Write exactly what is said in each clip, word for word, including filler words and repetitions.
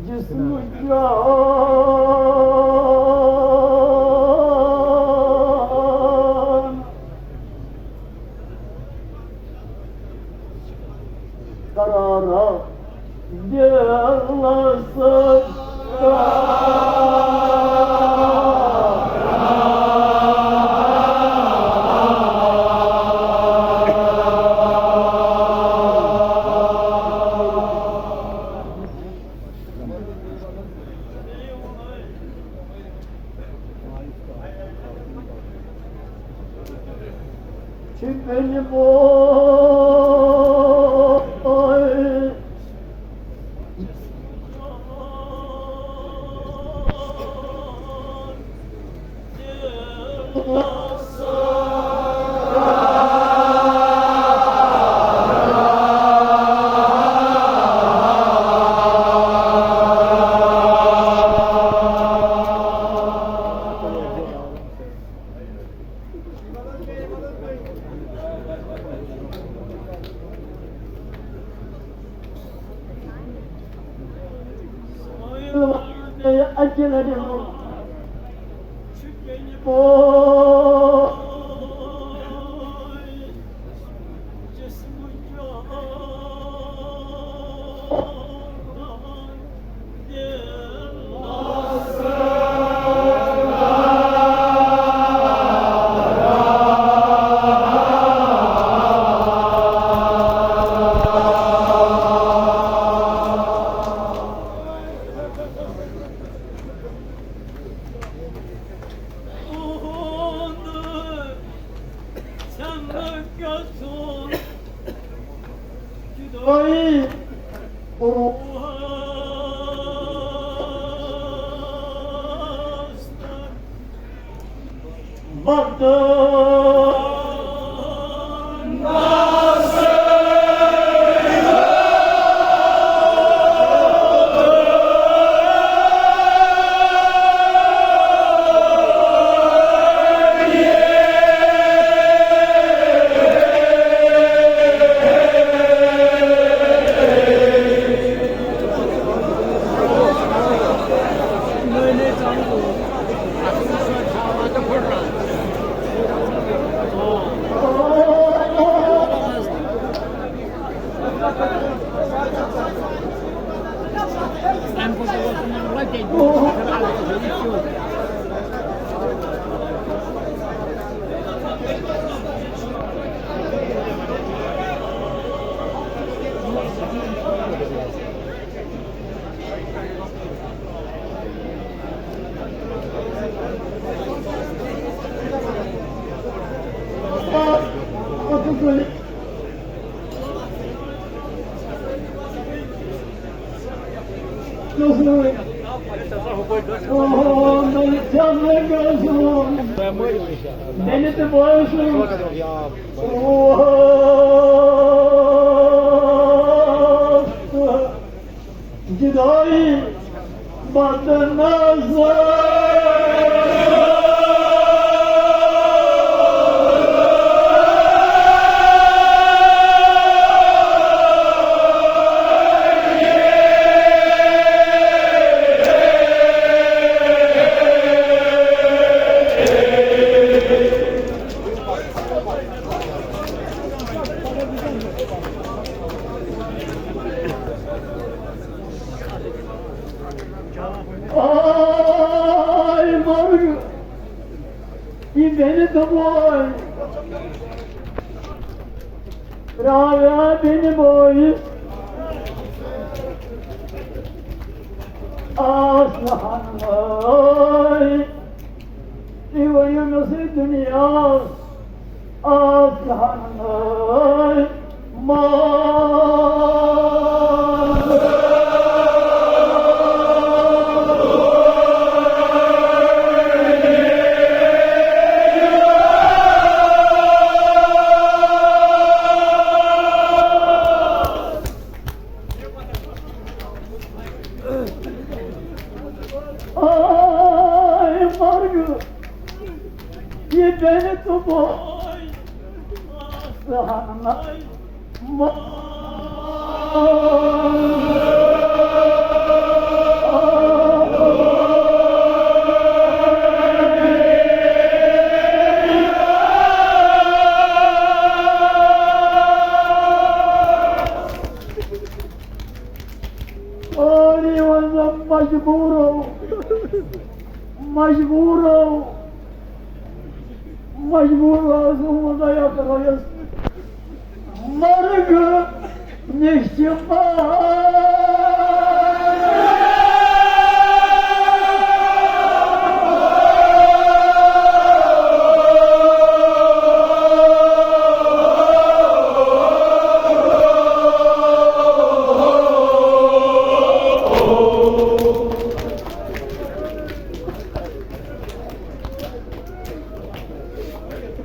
جسم جان قرار دلس چھِ بیٚنہِ بوے۔ جدائی بد نظر۔ آے مرگ، یہِ بیٚنہِ تہٕ بوے۔ ترٛاویا بیٚنہِ بویِس آس نہٕ ہنٕے۔ تُہۍ ؤنِو مےٚ سۭتۍ دُنیاہَس آس ہنٕے۔ آے مرگ، یہِ بیٚنہِ تہٕ بوے۔ سہن مہ سٲری ونان مجبوٗرو، مجبوٗرو، مجبوٗر آسہٕ وۄنۍ یتھ رۄیس مرگ نِش چھِ پاس۔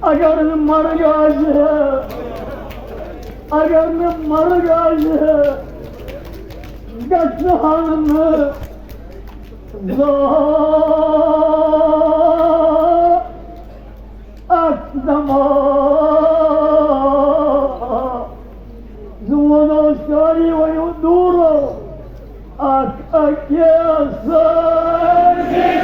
اگر نہٕ مرگ آسہِ ہے، اگر نہٕ مرگ آسہِ ہے، گژھِ ہا نہٕ زانٛہہ اکھ دماغ۔ زون اوس سٲری ؤنِو دوٗرو۔ اکھ أکِس سۭتۍ۔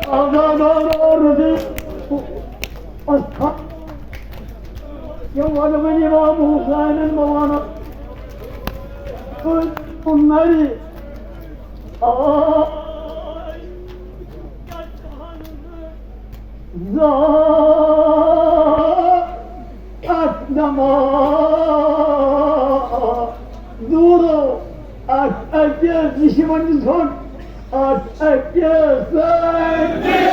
آزاد اور رضی یِم وَنہٕ وۄنۍ اِمام حُسینَن بہٕ وَنہٕ، تُہۍ کُنَے۔ آ، زانٛہہ اَتھ نٮ۪ماز دوٗرو، اَتھ أکِس، یہِ چھِ وۄنۍ زوٚن، اَتھ أکِس سۭتۍ۔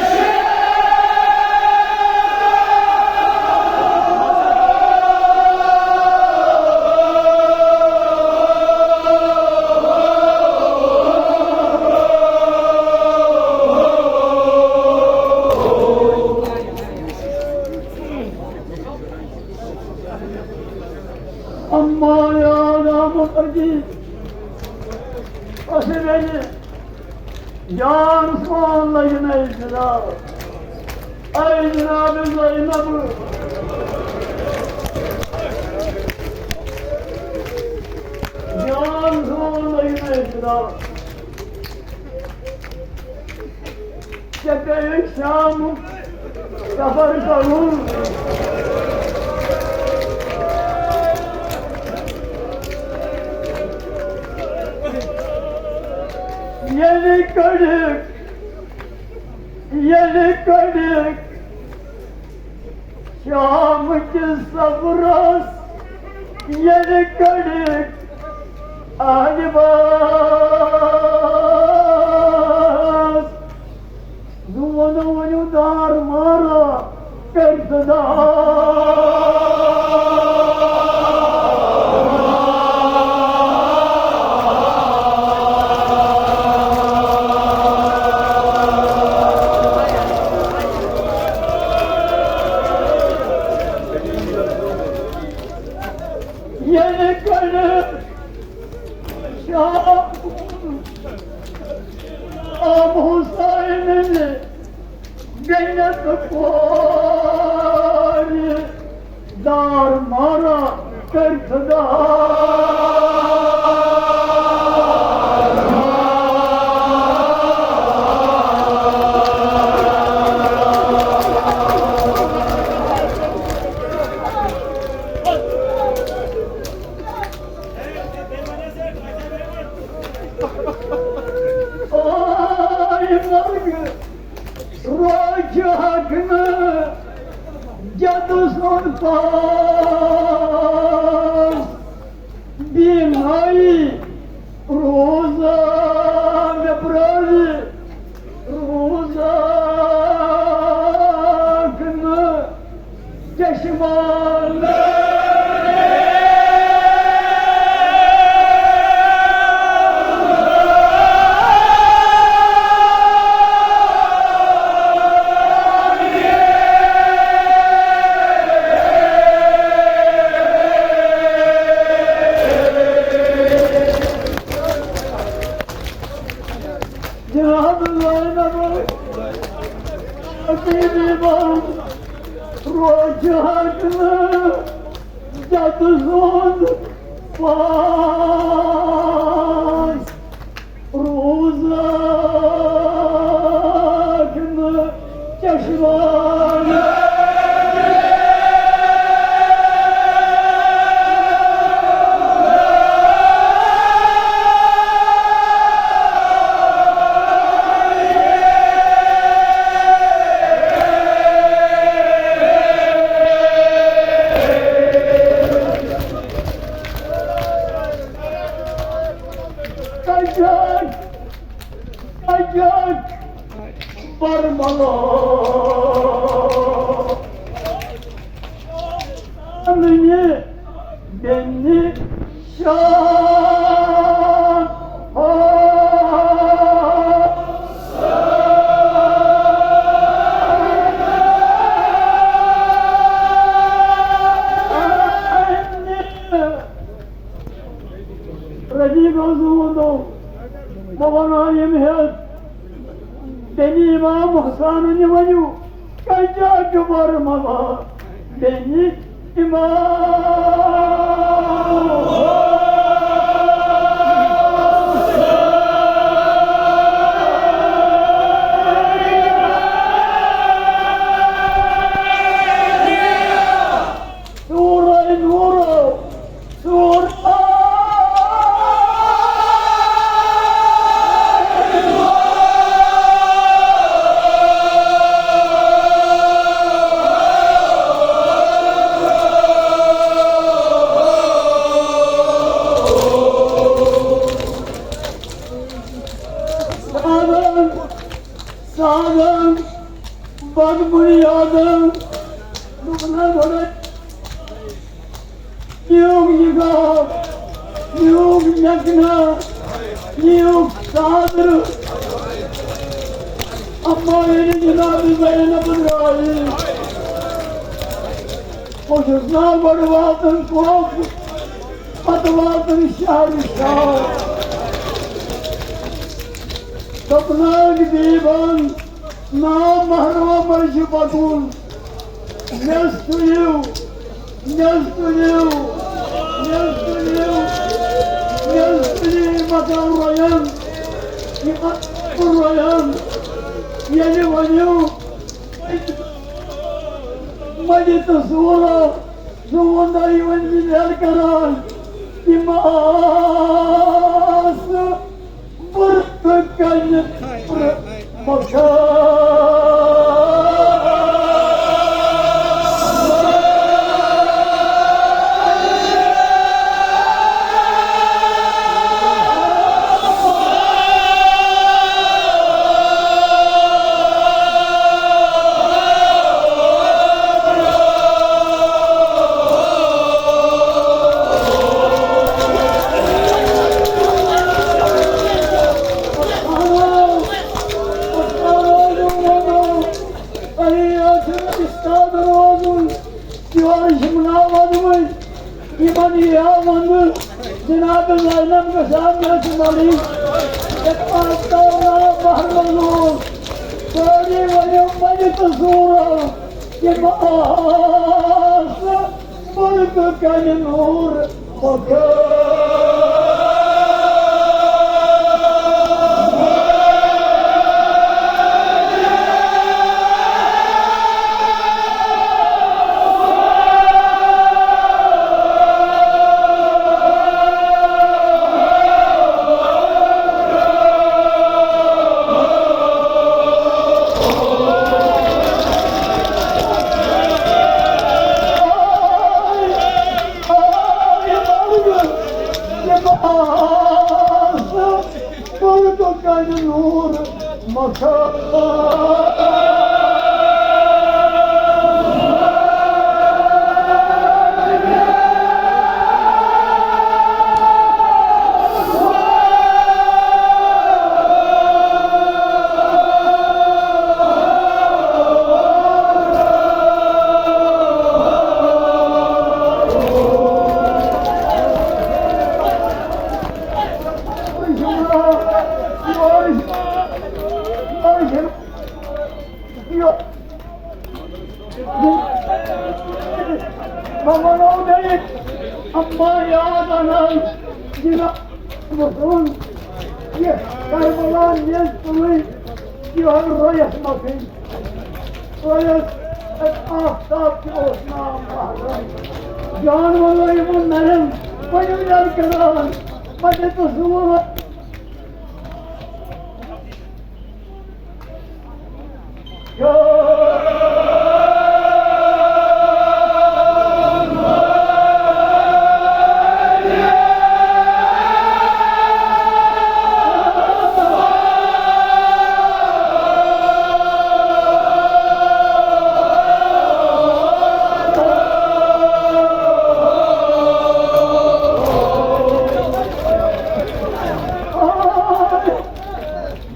اما یاد آمُت أتی۔ اَسہِ میلہِ جان سون لگہِ نَے جِناب۔ اے جناب زینب۔ جان سون لگہِ نَے جِناب۔ ژےٚ پیٚیہِ شامُک سفر کرُن۔ ییٚلہِ کٔڑِکھ، ییٚلہِ کٔڑِکھ شام کِس سفرس، ییٚلہِ کٔڑِکھ اہلِ باس، زُوَن ؤنِو دار مارا کٔرۍ تہٕ دار۔ ییٚلہِ کٔرِتھ شام آم حُسینٕنہِ بیٚنہِ تہٕ کورِ دار مارا کٔرِتھ دار۔ آے مرگ، روزِ حق نہٕ جدٕ سُنٛد پاس۔ بیماری روزا مےٚ پرٛٲرِتھ، روزا کنہٕ چشمہ۔ جناب زینب، حبیبی بہن، جھٹنہٕ جتہٕ سُنٛد پاس روزان چشمان۔ کجاک، کجاک، برملا۔ پننہِ بیٚنہِ شان۔ رفیق اوس ووٚنمُت، بہٕ وَنہٕ ہا یِم ہٮ۪تھ بیٚنہِ امام حسانُن یہِ ؤنِو۔ کجاک، برملا بیٚنہِ امام۔ سورہ نورو، سورہ سادن، سادن، بد بنیادن، لبنان بڑے۔ نیوگ نگاہ، نیوگ نگنا، نیوگ صادر۔ اما یعنی جناب زینب درٛاے۔ بہٕ چھُس نا گۄڈٕ واتان کوٚت، پتہٕ واتان شہر شاہ۔ دوٚپنَکھ بیبان، نام محرمہ منٛز چھُ پَکُن۔ مےٚ تُلِو، مےٚ تُلِو، مےٚ تُلِو، مےٚ تُلِو یہِ مکان رۄیَن، یہِ مکان رۄیَن۔ ییٚلہِ ؤنِو، مجہِ تہٕ سورا، سون دۄہ یِوان مِلیر کران، یِم آسہٕ بُرٕ تہٕ کنہِ پرٕ مۄخصر۔ تۄہہِ آسِو استاد روزُن، یورٕ چھِم ناو وَنوٕنۍ، یِمَن یی ہا وَننہٕ، جناب زینب گژھِ ہا مےٚ چھِ مَلٕنۍ، یَتھ آسہِ تَو ناو بہر منظور۔ سٲری ؤنِو مَجہِ تہٕ زورا، یِم آسہٕ مُلکہٕ کَنہِ نوٗر۔ بہٕ وَنو بیٚیہِ، اما یاد اَنان جِناب محمد، یہِ کربلا نیٚز تُلٕنۍ یِہوٚے رۄیَس مَتھٕنۍ۔ رۄیَس آفتاب تہِ اوس ناو مہرَن۔ جان وَنو یِمَن نَرٮ۪ن، پٔنِو یَلہٕ کَران، پَتہٕ تہٕ زوٗر۔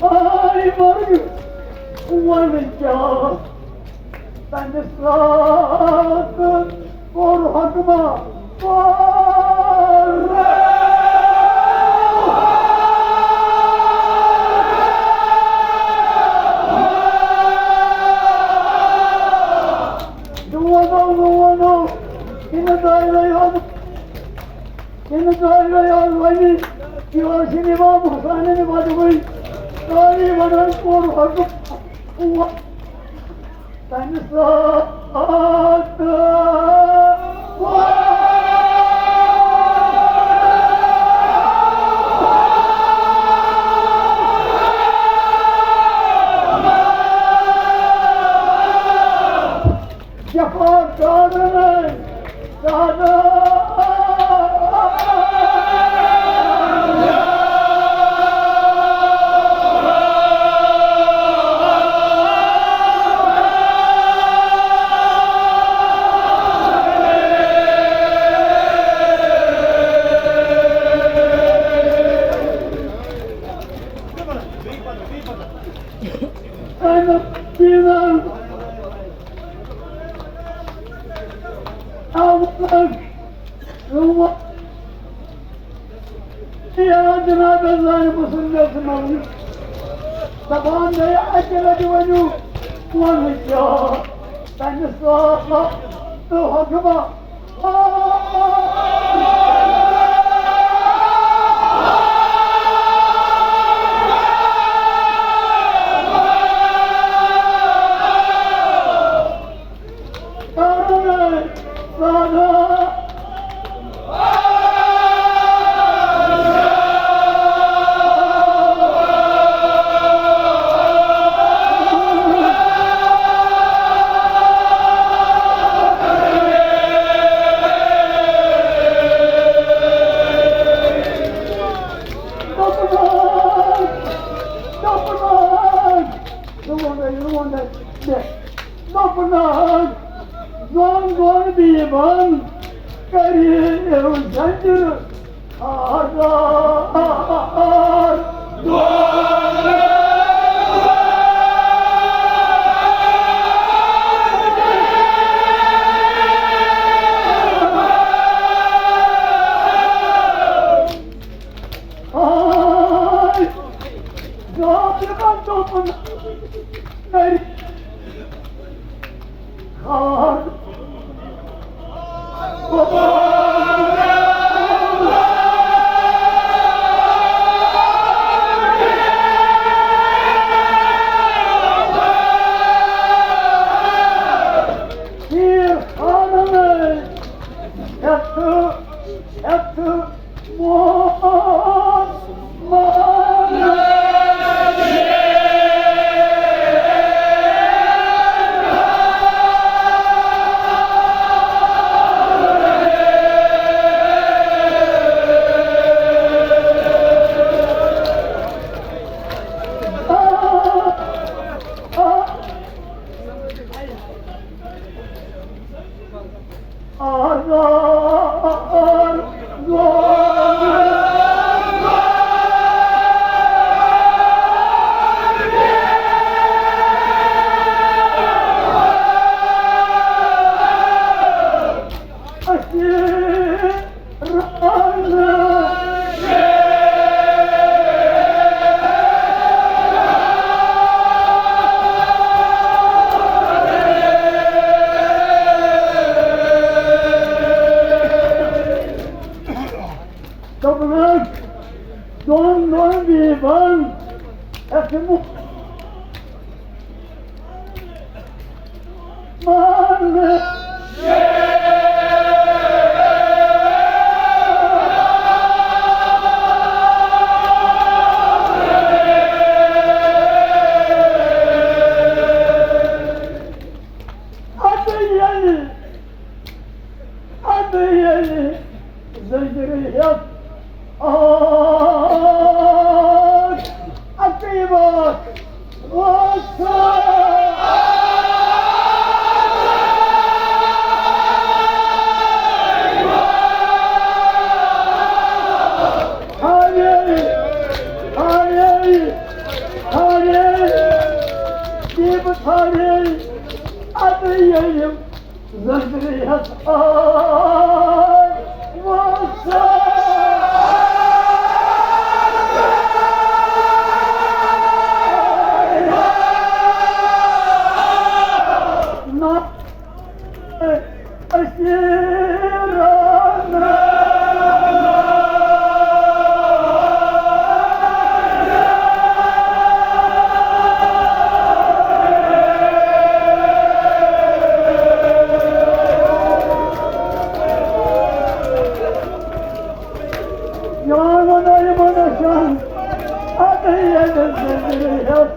آے مرگ، وَن کیٛاہ؟ تَمہِ ساتہٕ کوٚر حُکما، کوٚر۔ بہٕ وَنو، بہٕ وَنو، یِنہٕ دۄیہِ لَٹہِ آو، یِنہٕ دۄیہِ لَٹہِ آو وَنہِ، یہِ اوس یہِ اِمام حُسینٕنۍ وَدوٕنۍ، سٲری وَنان کوٚر حُکما۔ تَمہِ ساتہٕ جفاکارن دادا۔ یا جناب، زانہِ مسلم مےٚ ژٕ مولوی۔ دپان گٔے اَکہِ لٹہِ ؤنِو، وَنہٕ کیٛاہ؟ تَمہِ ساتہٕ تہٕ حُکما۔ دوٚپُن، دوٚپُن، بیٖبان کٔرِو زنجیر آزاد۔ آے ظالمن دوٚپُن، نَرِ خان۔ پیٖر خانن ہٮ۪تھ، ہٮ۪تھ اَدٕ ییٚلہِ، اَدٕ ییٚلہِ زٔجرِ ہٮ۪تھ آے اَکٕے وَتھ، وَتھ۔ ژھانٛڈے، ژھانٛڈے، ژھانٛڈے، دیٖپہٕ ژھانٛڈے، اَدٕ ییٚلہِ زٔجرِ ہٮ۪تھ آے وَتھ۔ نہ أسیٖرن۔ یِوان وَنو یِمَن أسۍ اَتھٕے ییٚلہِ زِندگی ہٮ۪تھ۔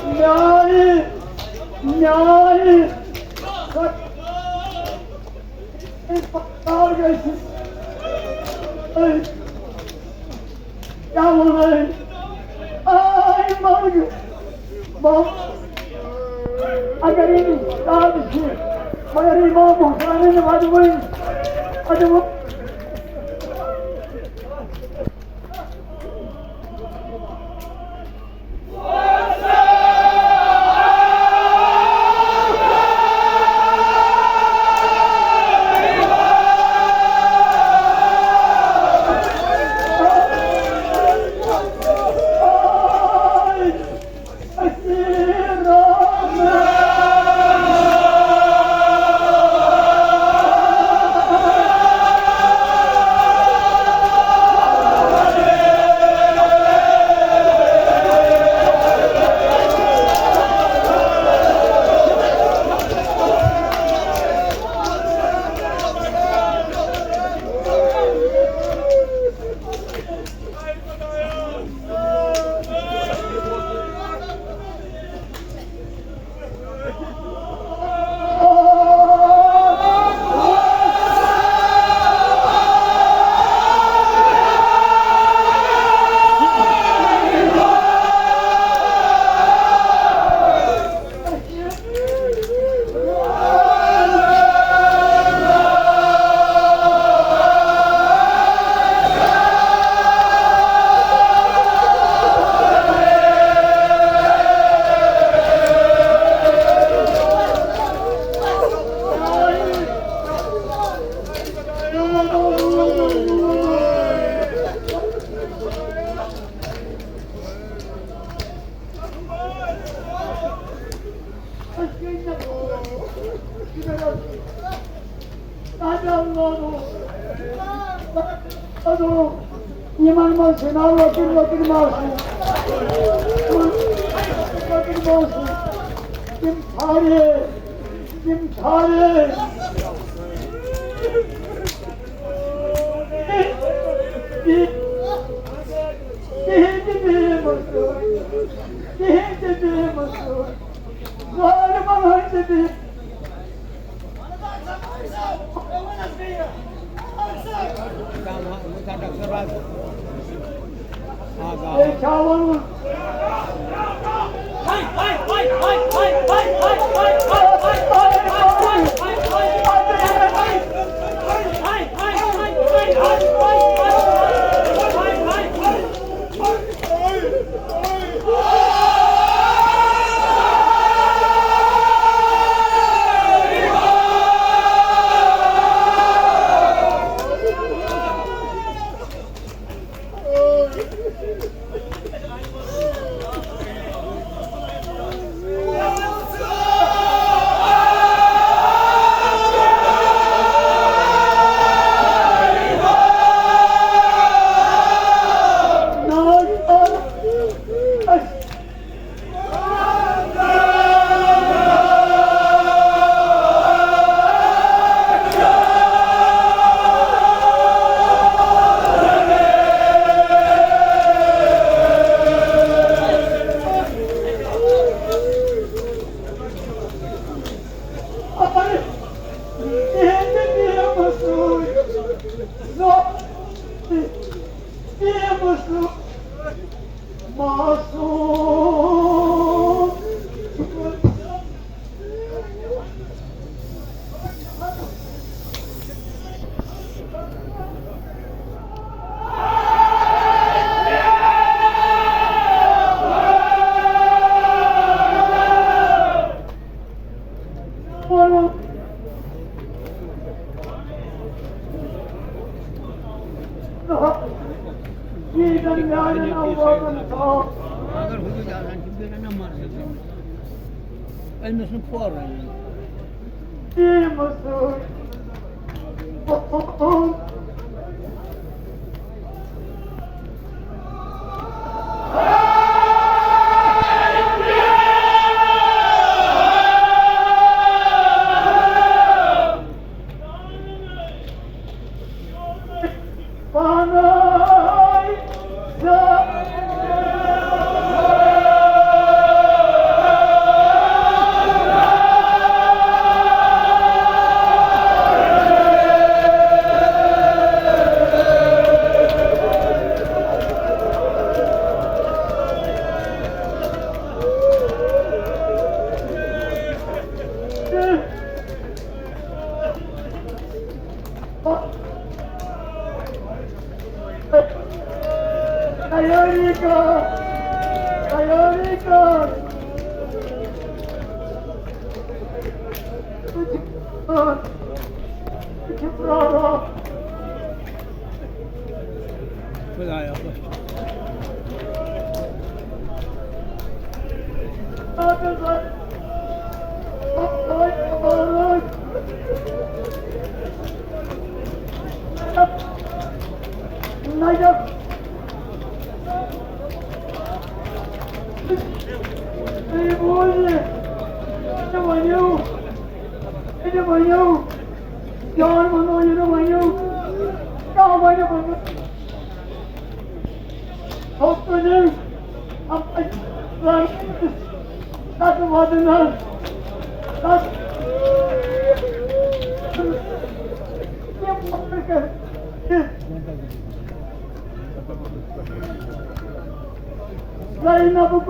نیاے، نیاے، پکار گژھِ۔ کیٛاہ وَنَے؟ آے مرگ۔ بہٕ، اگر یہِ یاد چھِ، مگر امام حسینٕنۍ وَدوٕنۍ، اَدٕ وۄنۍ یِمن منٛز چھِ ناو لۄکٕٹۍ لۄکٕٹۍ ماسوٗم۔ لۄکٕٹۍ ماسوٗم۔ تِم ژھانڈے، تِم ژھانڈے۔ کِہیٖنۍ تہِ بیٚیہِ مہ سوٗز، کِہیٖنۍ تہِ بیٚیہِ مہ سوٗز، ظٲلمَن ہٕنٛدۍ تہِ بیٚیہِ۔ بیٚیہِ چھا وَنُن؟ کِہیٖنۍ تہِ دِیِو مٔزوٗرۍ۔ زو-، دِیِو مٔزوٗرۍ۔ معصوم۔ اگر ہُہ تہِ آسان چھُ، بیٚیہِ نہ مَرٕ۔ أمِس نہٕ پھوران۔ تیٲری کر، تیٲری کر۔ خدایا بخش۔ نجف۔ تُہۍ بوٗزِو، تُہۍ ؤنِو، تُہۍ ؤنِو، جان وَنو یہِ نہٕ ؤنِو، کیٛاہ وَنہِ وَنو؟ تھوٚپ تُلِو، اَپَز تَتھ وَدنَس، تَتھ یِم پَتہٕ کٔرِتھ۔ زینبُک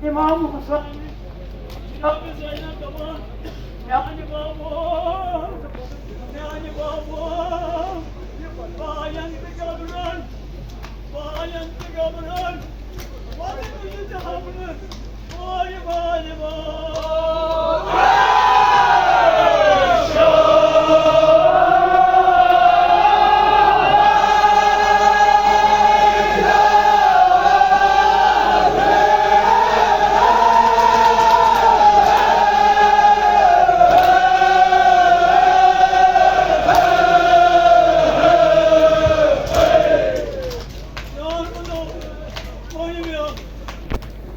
امام حسین، جناب زینب دپان، میانہِ بابا، میانہِ بابا، بایَن تہٕ گبرن، بایَن تہٕ گبرن، وَلہٕ تُہۍ تہِ ہاونہٕ۔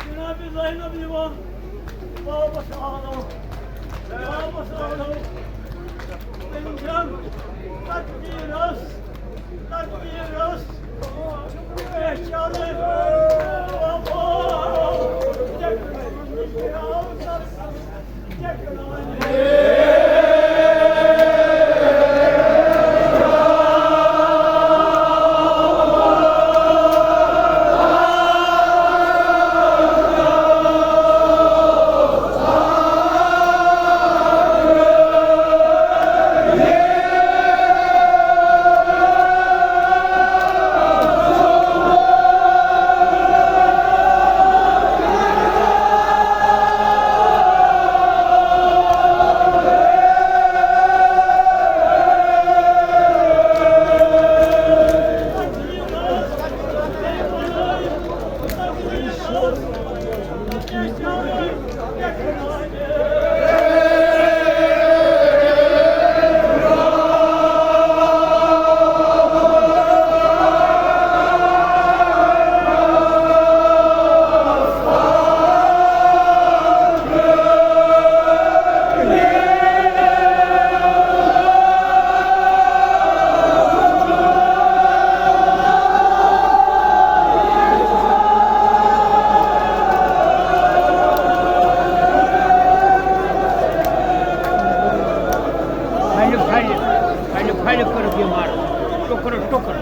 جناب زینب یِوان واپس آلو، واپس آلو۔ تٔمۍ چھَم تقدیٖرس، تقدیٖرس پہچانٕے۔ پھلہِ، پھلہِ، پھلہِ، پھلہِ کٔرٕکھ یہِ مَرٕ، ٹُکرٕ، ٹُکرٕ۔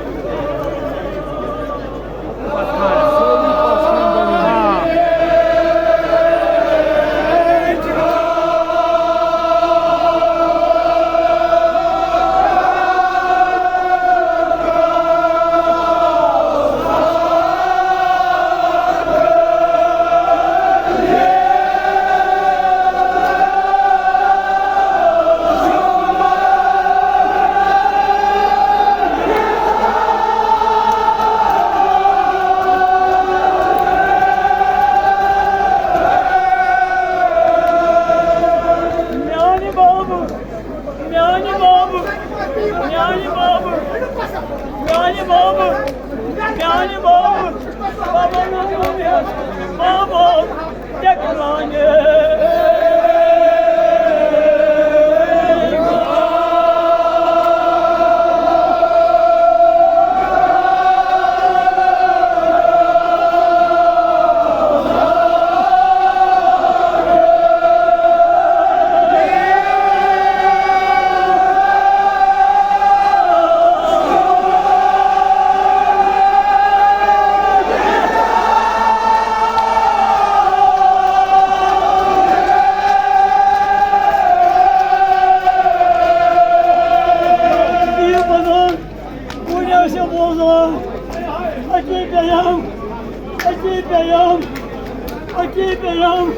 پَتہٕ کھارَکھ۔ آ۔ میانہِ بابہٕ، میانہِ بابہٕ، میانہِ بابہٕ، میانہِ بابہٕ، میانہِ بابہٕ، بابا، بابا، ٹیکنالوجی۔ وۄنۍ ٲسِو بوزان، أتی پیٚیَم، أتی پیٚیَم، أتی پیٚیَم،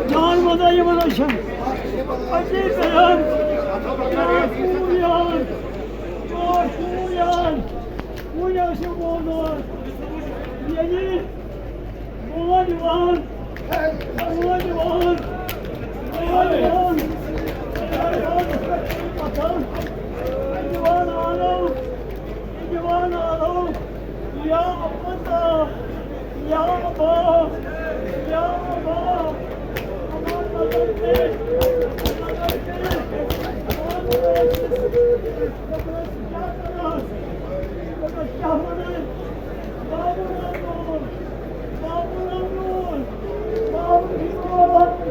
جان مَنٛزا یِمَن أچھَن۔ أتی پیٚیَم، یور کوٗر یان، یور کوٗر یان۔ وۄنۍ ٲسِو بوزان، ییٚلہِ بہٕ وَنہٕ یِوان، بہٕ وَنہٕ یِوان، بہٕ وَنہٕ یِوان، بہٕ وَنہٕ یِوان، آلو، یِوان یا اللہ، یا اللہ، یا اللہ، ہماری مدد کر، مدد کر، ہماری مدد کر۔ کیا کرنا؟ کیا کرنا؟ بابو رنگون، بابو رنگون، بابو رنگون۔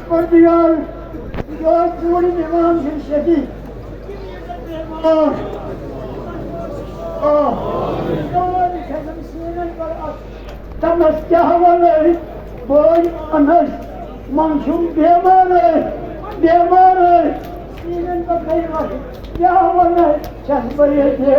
پروردگار، یہِ اوس پوٗرٕ اِمام شفیع۔ آ، آ۔ تَمَس کیٛاہ وَنَے؟ بٲے اَنَس، منٛز چھُم بیمارٕے، بیمارٕے۔ سیٖنَن پَتہٕ گٔے وَتھ۔ کیٛاہ وَنَے؟ چھَس بہٕ ییٚتہِ۔